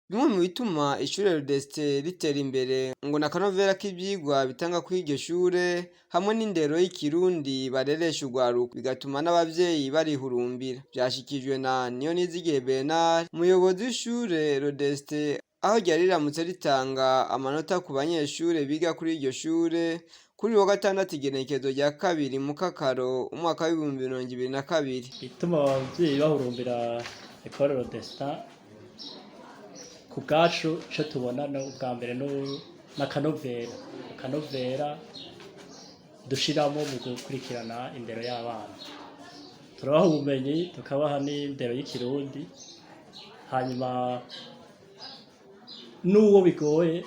Bimwe mu bituma ishure Rudeste ritera imbere ngo na kanovera k'ivyigwa bitanga kuri iryo shure hamwe n'indero y'ikirundi bareresha urwaruka, bigatuma n'abavyeyi barihurumbira. Vyashikijwe na Niyonizigiye Bernard, umuyobozi w'ishure Rodeste, aho ryari riramutse ritanga amanota ku banyeshure biga kuri iryo shure kuri uyu wa gatandatu, igenekerezo rya 2 Mukakaro, umwaka wa 2022. Ituma abavyeyi bahurumbira Ecole Rodestin ku bwacu, ico tubona ubwa mbere n'akanovera, akanovera dushiramo mu gukurikirana indero y'abana. Turabaha ubumenyi, tukabaha n'indero y'ikirundi, hanyuma n'uwo bigoye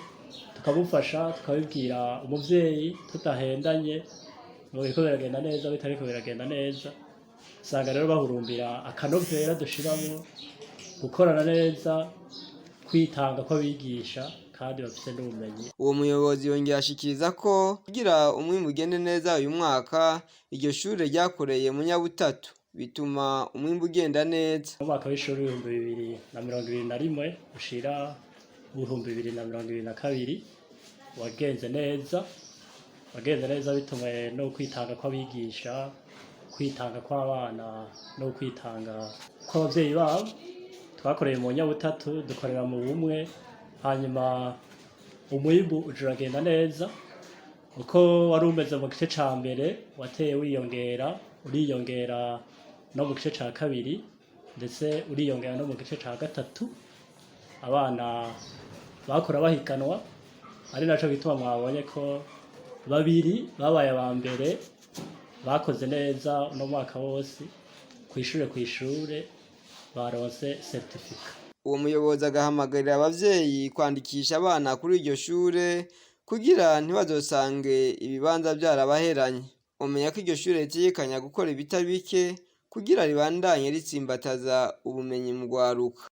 tukamufasha, tukabibwira umuvyeyi tudahendanye ngo biriko biragenda neza, bitariko biragenda neza. Usanga rero bahurumbira akanovera dushiramo, gukorana neza, kwitanga kw'abigisha kandi bafise n'ubumenyi. Uwo muyobozi yongeye ashikiriza ko kugira umwimbu ugende neza uyu mwaka, iryo shure ryakoreye mu nyabutatu, bituma umwimbu ugenda neza. Mu mwaka w'ishuri 2021 ushira 2022 wagenze neza, wagenze neza bitumwe no kwitanga kw'abigisha, kwitanga kw'abana no kwitanga kw'abavyeyi babo. Twakoreye mu nyabutatu, dukorera mu bumwe, hanyuma umwimbu uja uragenda neza. Uko wari umeze mu gice ca mbere wateye wiyongera, uriyongera no mu gice ca kabiri, ndetse uriyongera no mu gice ca gatatu. Abana bakora bahiganwa, ari naco gituma mwabonye ko babiri babaye aba mbere bakoze neza uno mwaka wose kw'ishure, kw'ishure baronse certificat. Uwo muyobozi agahamagarira abavyeyi kwandikisha abana kuri iryo shure kugira ntibazosange ibibanza vyarabaheranye. Umenya ko iryo shure ritegekanya gukora ibitari bike kugira ribandanye ritsimbataza ubumenyi mu rwaruka.